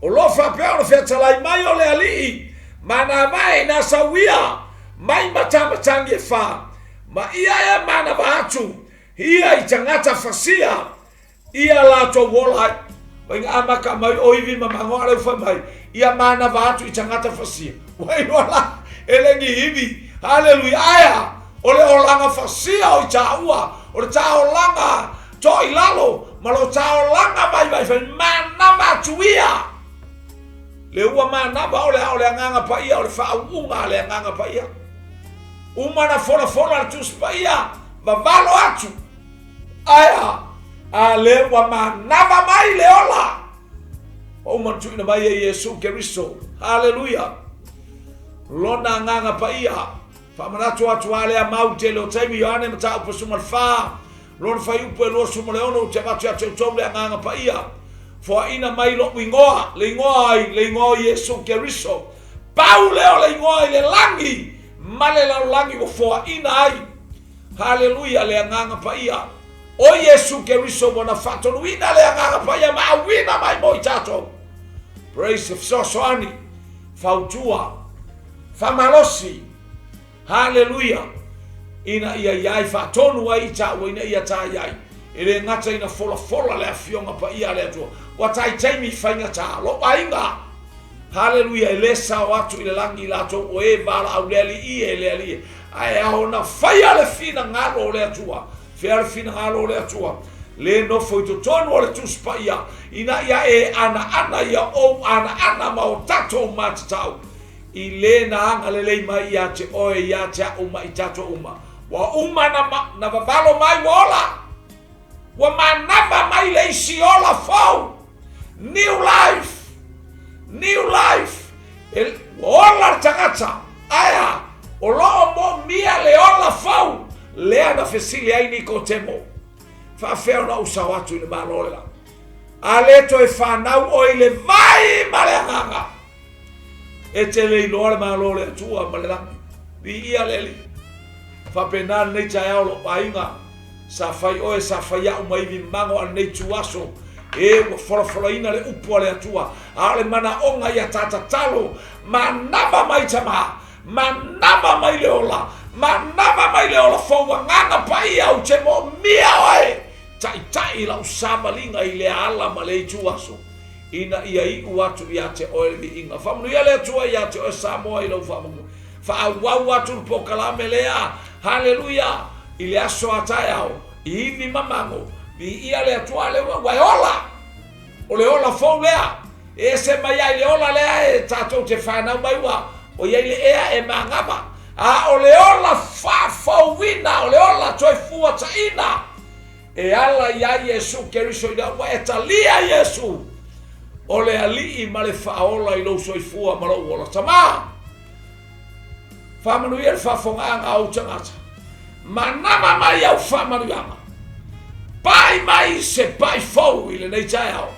o lo o faapea ona fetalai mai o le alii manava e inā sau ia mai matamatagi e fa ma ia e manava atu ia i tagata fasia ia latou ola ai. Wai amata mai o ivi ma magoa le ufa mai. Ia manava atu i tagata fasia. Wai wala e le ni ivi. Haleluia. Aia o le olaga fasia o i tāua. O le tāolaga to i lalo ma lo tāolaga mai mai fai manava atu ia. Le ua manava o le a o le agaga paia o le faauuga a le agaga paia. Uma na folafola le Tusi Paia, vavalo atu. Ae a? A lea ua manava mai le ola ua uma ona tuuina mai e Iesu Keriso. Haleluia! Lona agaga paia. Faamanatu atu a lea mau tele o taimi Ioane Mataupu 14, lona fuaiupu e 26 ou te avatu ia te outou le agaga paia. Foaina mai lo'u igoa, le igoa ai, le igoa o Iesu Keriso. Pau lea o le igoa i le lagi ma le lalolagi ua foaina ai. Haleluia le Agaga Paia o Iesu Keriso ua na faatonuina le Agaga Paia ma auina mai mo i tatou. Praise fesoasoani, fautua, faamalosi. Haleluia. Ina ia iai faatonu ai i taua ina ia ta iai. E le gata ina folafola le afioga paia a le Atua. Ua tai taimi faigata, lou aiga. Haleluia, e le sao atu i le lagi i latou o e valaau le Alii e, le Alii e. Ae ao ona faia le finagalo o le Atua. Fea le finagalo o le Atua? Le nofo i totonu o le Tusi Paia, ina ia e anaana ia ou anaana ma o tatou matatau i le na agalelei mai ia te oe, ia te a'u ma i tatou uma. Ua uma na, na vavalo mai ua ola. Ua manava mai le isi ola fou. New life. New life. E, ua ola le tagata. Ae a? O lo o moomia le ola fou. Lea na fesili ai Nikotemo. Faafefea ona ou sao atu i le Malo o le Lagi? A le toe fanau oe i le vai ma le agaga. E te le iloa le Malo o le Atua ma le lagi. Viia le Alii. Faapena lenei taeao lou aiga, sa fai oe, sa fai a'u ma ivi mago a lenei ituaso, e ua folafolaina le upu a le Atua, a o le manaoga ia ta tatalo, manava mai tama, manava mai le ola, manava mai le ola fou agaga paia ou te moomia oe, taitai lau savaliga i lea ala ma lea ituaso. ina ia iu atu ia te oe le viiga. Faamanuia le Atua ia te oe Samoa i lau faamoemoe. Faaauau atu le polokalame lea, haleluia, i le aso a taeao, i ivi ma mago, viia le Atua le ua e ola. O le ola fou lea, e ese mai ai le ola lea e tatou te fanau mai ua o i ai le ea e magava, a o le ola faafouina, o le ola toe fuataina. E ala iā Iesu Keriso ina ua e talia Iesu o le Alii ma le Faaola i lou soifua ma lou ola. Tamā, faamanuia le faafogaaga a ou tagata. Manava mai au faamanuiaga. Pai mai se pai fou i lenei taeao.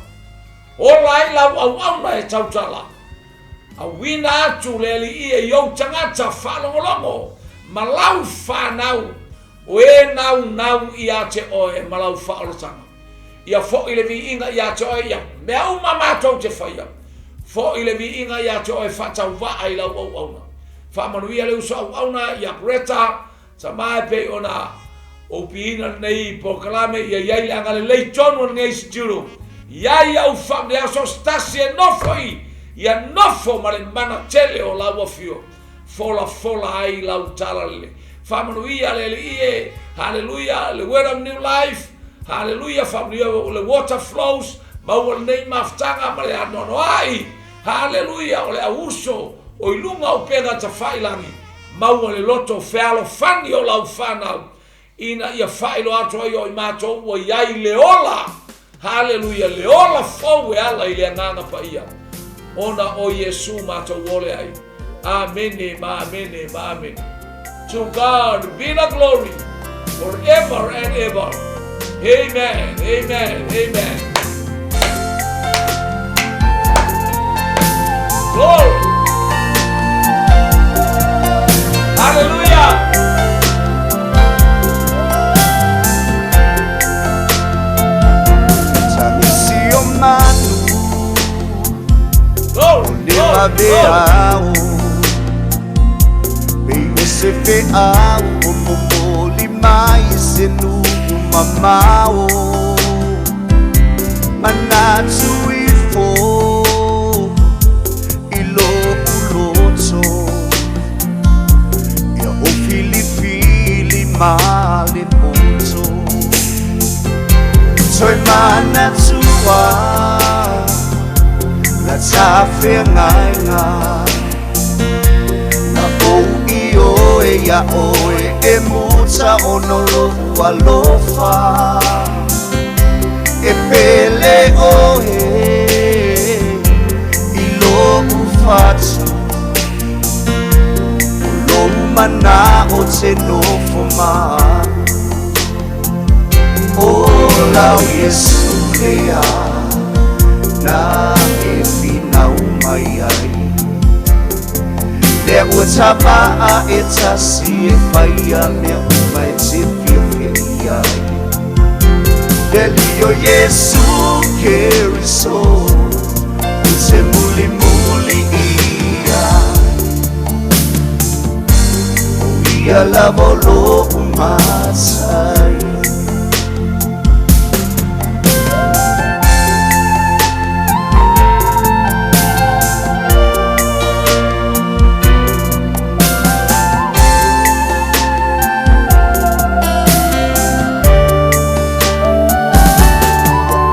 Ola ai lau auauna e tautala. Auina atu le Alii e i ou tagata faalogologo ma lau fanau O e naunau ia te oe ma lau faaolataga. Ia foi le viiga ia te oe ia mea uma matou te faia. Foi le viiga ia te oe faatauvaa i lau auauna. Faamanuia le uso auauna ia Greta, tama e pei ona ou piina lenei polokalame ia iai le agalelei tonu o lenei studio. Iai au faamanuiaga so o se tasi e nofo i ia nofo ma le mana tele o lau afio. Folafola ai lau tala lelei. Faamanuia le Alii e, Haleluia, le Word of New Life, Haleluia, faamanuia le Water Flows, maua lenei mafutaga ma le anoanoai, Haleluia, o le auuso o i luga o upega tafailagi, maua le loto fealofani o lau fanau, ina ia faailoa atu ai o i matou ua i ai le ola, haleluia, le ola fou e ala i le Agaga Paia. Ona o Iesu matou ole ai. Amene ma amene ma amene. To God be the glory forever and ever. Amen, amen, amen. Glory. Hallelujah. Tagisi o manu Glory, le glory, vave glory. ao Pe o se fe au o momoli mai se nu'u mamao Manatu ifo i lo'u loto Ia o filifili ma le poto Toe manatua la tafeagaiga Na ou i oe ia oe e muta ona o lo'u alofa E pele oe i lo'u fatu O lou mana'o te nofo ma'u O lau Iesu lea na e finau mai ai Lea ua tava'a e tasi e faia mea uma e te fiafia i ai Le alii o Iesu Keriso ou te mulimuli ia O ia lava o lo'u matai.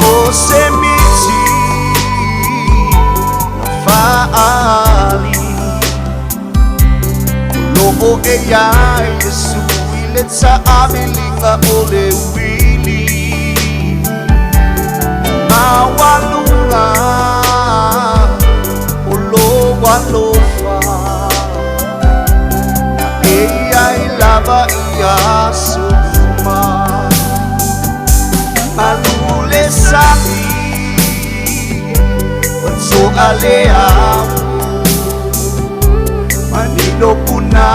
O se miti na fa'ali O lo'o e iai Iesu i le ta'amiliga o le uili Maualuga o lou alofa Na e iai lava i aso uma Malu le sami ua to'a le ao Manino puna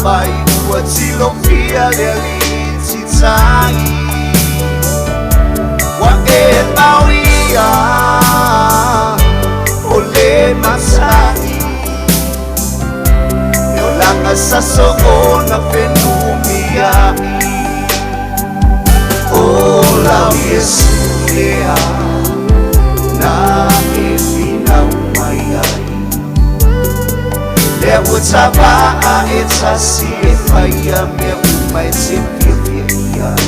vai ua tilofia le alii titai Ua e mauia o le masagi E olaga sa soona fenumia'i O lau Iesu lea na e finau mai ai Lea ua tava'a e tasi e faia mea uma e te fiafia i ai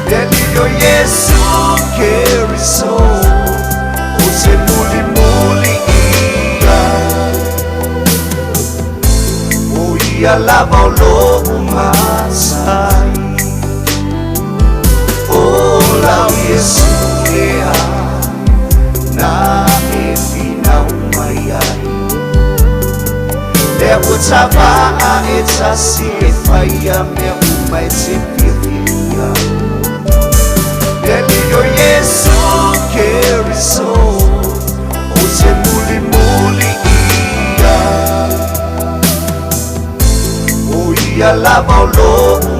Le alii o Iesu Keriso ou te mulimuli ia O ia lava o lo'u matai O lau Iesu lea na e finau mai ai Lea ua tava'a e tasi e faia mea uma e te fiafia i ai Le alii o Iesu Keriso ou te mulimuli ia O ia lava o lo'u